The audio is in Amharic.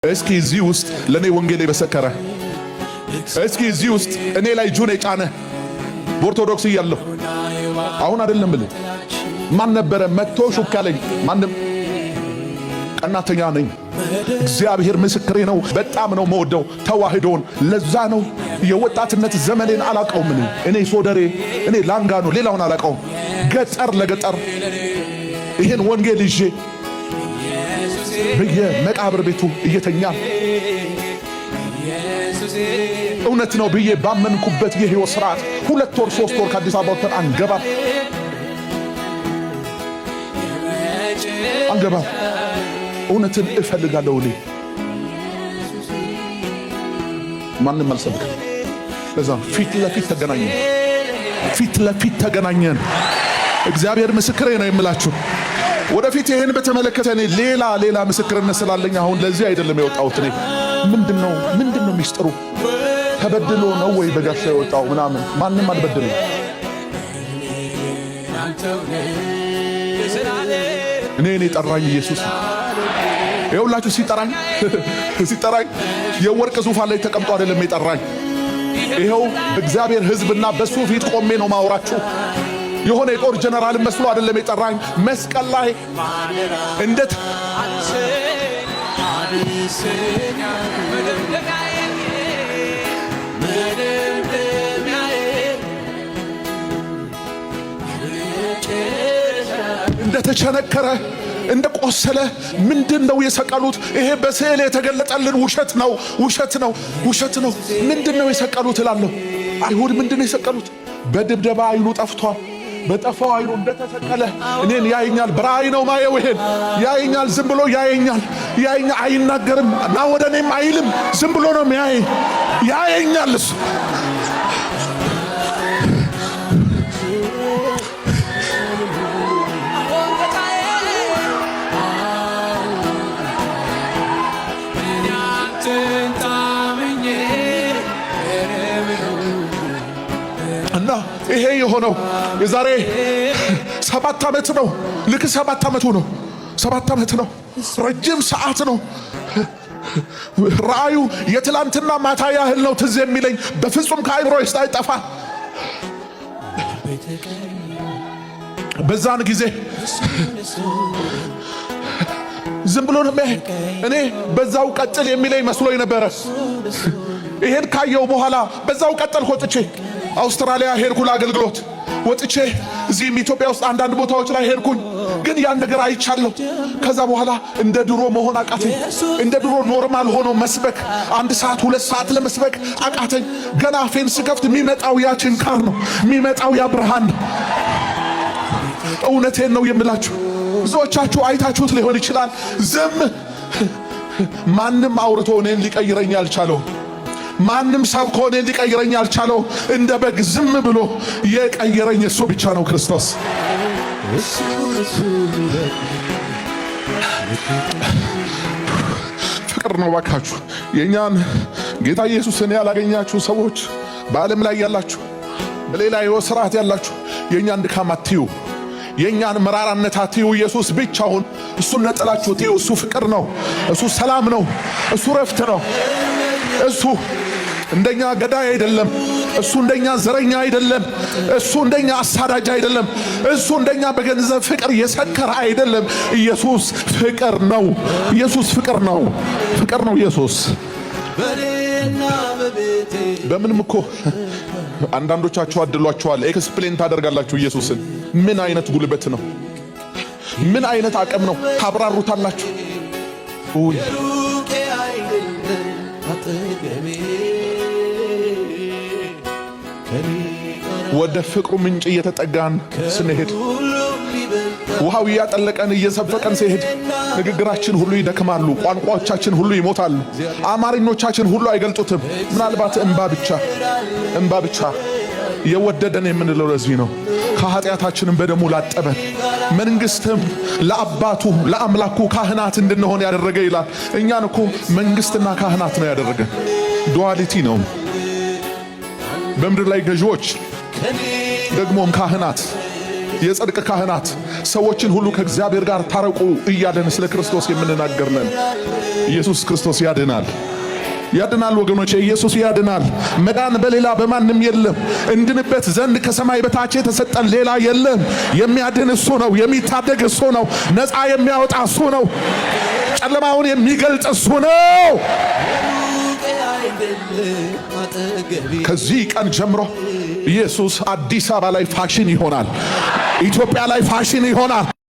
እስኪ እዚህ ውስጥ ለእኔ ወንጌል የመሰከረ፣ እስኪ እዚህ ውስጥ እኔ ላይ እጁን የጫነ፣ በኦርቶዶክስ እያለሁ፣ አሁን አይደለም ብልህ፣ ማን ነበረ መጥቶ ሹክ ያለኝ? ማንም። ቀናተኛ ነኝ። እግዚአብሔር ምስክሬ ነው። በጣም ነው መወደው ተዋህዶን። ለዛ ነው የወጣትነት ዘመኔን አላቀውም። እኔ ሶደሬ፣ እኔ ላንጋኖ፣ ሌላውን አላቀውም። ገጠር ለገጠር ይሄን ወንጌል ይዤ በየመቃብር ቤቱ እየተኛ፣ እውነት ነው ብዬ ባመንኩበት የህይወት ስርዓት 2 ወር 3 ወር ከአዲስ አበባ ወጥተን አንገባም አንገባም። እውነትን እፈልጋለሁ እኔ፣ ማንም አልሰብክም። ለዛ ፊት ለፊት ተገናኘን፣ ፊት ለፊት ተገናኘን። እግዚአብሔር ምስክሬ ነው የምላችሁ። ወደፊት ይህን በተመለከተ እኔ ሌላ ሌላ ምስክርነት ስላለኝ አሁን ለዚህ አይደለም የወጣሁት። እኔ ምንድነው ሚስጥሩ? ተበድሎ ነው ወይ በጋሻ የወጣው ምናምን? ማንም አልበድልም። እኔን የጠራኝ ኢየሱስ ነው። ይኸውላችሁ ሲጠራኝ ሲጠራኝ የወርቅ ዙፋን ላይ ተቀምጦ አይደለም የጠራኝ። ይኸው እግዚአብሔር ሕዝብና በሱ ፊት ቆሜ ነው ማውራችሁ። የሆነ የጦር ጀነራል መስሎ አይደለም የጠራኝ። መስቀል ላይ እንደት እንደተቸነከረ፣ እንደቆሰለ፣ ምንድን ነው የሰቀሉት? ይሄ በስዕል የተገለጠልን ውሸት ነው፣ ውሸት ነው፣ ውሸት ነው። ምንድን ነው የሰቀሉት እላለሁ። አይሁድ ምንድን ነው የሰቀሉት? በድብደባ አይኑ ጠፍቷል። በጠፋው አይኑ እንደተሰቀለ እኔን ያየኛል። በራእይ ነው ማየው። ይሄን ያየኛል። ዝም ብሎ ያየኛል። ያየኛል። አይናገርም እና ወደ እኔም አይልም። ዝም ብሎ ነው የሚያየኝ። ያየኛል እሱ። እና ይሄ የሆነው የዛሬ 7 ዓመት ነው። ልክ 7 ዓመቱ ነው። 7 ዓመት ነው። ረጅም ሰዓት ነው። ራእዩ የትላንትና ማታ ያህል ነው ትዝ የሚለኝ። በፍጹም ከአይምሮ ውስጥ አይጠፋ። በዛን ጊዜ ዝም ብሎ ነው። እኔ በዛው ቀጥል የሚለኝ መስሎኝ ነበረ። ይሄን ካየው በኋላ በዛው ቀጠልኩ። ወጥቼ አውስትራሊያ ሄድኩ ለአገልግሎት፣ ወጥቼ እዚህም ኢትዮጵያ ውስጥ አንዳንድ ቦታዎች ላይ ሄድኩኝ። ግን ያን ነገር አይቻለሁ። ከዛ በኋላ እንደ ድሮ መሆን አቃተኝ። እንደ ድሮ normal ሆኖ መስበክ፣ 1 ሰዓት 2 ሰዓት ለመስበክ አቃተኝ። ገና አፌን ስከፍት የሚመጣው ያ ችንካር ነው፣ የሚመጣው ያ ብርሃን ነው። እውነቴን ነው የምላችሁ። ብዙዎቻችሁ አይታችሁት ሊሆን ይችላል። ዝም ማንም አውርቶ እኔን ሊቀይረኝ አልቻለው። ማንም ሰብኮ እኔን ሊቀይረኝ አልቻለው። እንደ በግ ዝም ብሎ የቀየረኝ እሱ ብቻ ነው፣ ክርስቶስ። ፍቅር ነው። ባካችሁ የእኛን ጌታ ኢየሱስን ያላገኛችሁ ሰዎች፣ በዓለም ላይ ያላችሁ፣ በሌላ ሕይወት ስርዓት ያላችሁ፣ የእኛን ድካም አትዩ። የእኛን መራራነት አትዩ። ኢየሱስ ብቻውን፣ እሱን ነጥላችሁ ትዩ። እሱ ፍቅር ነው። እሱ ሰላም ነው። እሱ ረፍት ነው። እሱ እንደኛ ገዳይ አይደለም። እሱ እንደኛ ዘረኛ አይደለም። እሱ እንደኛ አሳዳጅ አይደለም። እሱ እንደኛ በገንዘብ ፍቅር የሰከረ አይደለም። ኢየሱስ ፍቅር ነው። ኢየሱስ ፍቅር ነው። ፍቅር ነው ኢየሱስ። በምንም እኮ አንዳንዶቻችሁ አድሏችኋል። Explain ታደርጋላችሁ ኢየሱስን። ምን አይነት ጉልበት ነው? ምን አይነት አቅም ነው? ታብራሩታላችሁ። ውይ፣ ወደ ፍቅሩ ምንጭ እየተጠጋን ስንሄድ፣ ውሃው እያጠለቀን እየዘፈቀን ሲሄድ ንግግራችን ሁሉ ይደክማሉ፣ ቋንቋዎቻችን ሁሉ ይሞታሉ፣ አማርኞቻችን ሁሉ አይገልጡትም። ምናልባት እንባ ብቻ፣ እንባ ብቻ። የወደደን የምንለው ለዚህ ነው። ከኃጢአታችንም በደሙ ላጠበን፣ መንግስትም ለአባቱ ለአምላኩ ካህናት እንድንሆን ያደረገ ይላል። እኛን እኮ መንግስትና ካህናት ነው ያደረገን። Duality ነው። በምድር ላይ ገዢዎች ደግሞም ካህናት። የጽድቅ ካህናት፣ ሰዎችን ሁሉ ከእግዚአብሔር ጋር ታረቁ እያለን ስለ ክርስቶስ የምንናገር ነን። ኢየሱስ ክርስቶስ ያድናል፣ ያድናል ወገኖቼ፣ ኢየሱስ ያድናል። መዳን በሌላ በማንም የለም። እንድንበት ዘንድ ከሰማይ በታች የተሰጠን ሌላ የለም። የሚያድን እሱ ነው። የሚታደግ እሱ ነው። ነፃ የሚያወጣ እሱ ነው። ጨለማውን የሚገልጥ እሱ ነው። ከዚህ ቀን ጀምሮ ኢየሱስ አዲስ አበባ ላይ ፋሽን ይሆናል። ኢትዮጵያ ላይ ፋሽን ይሆናል።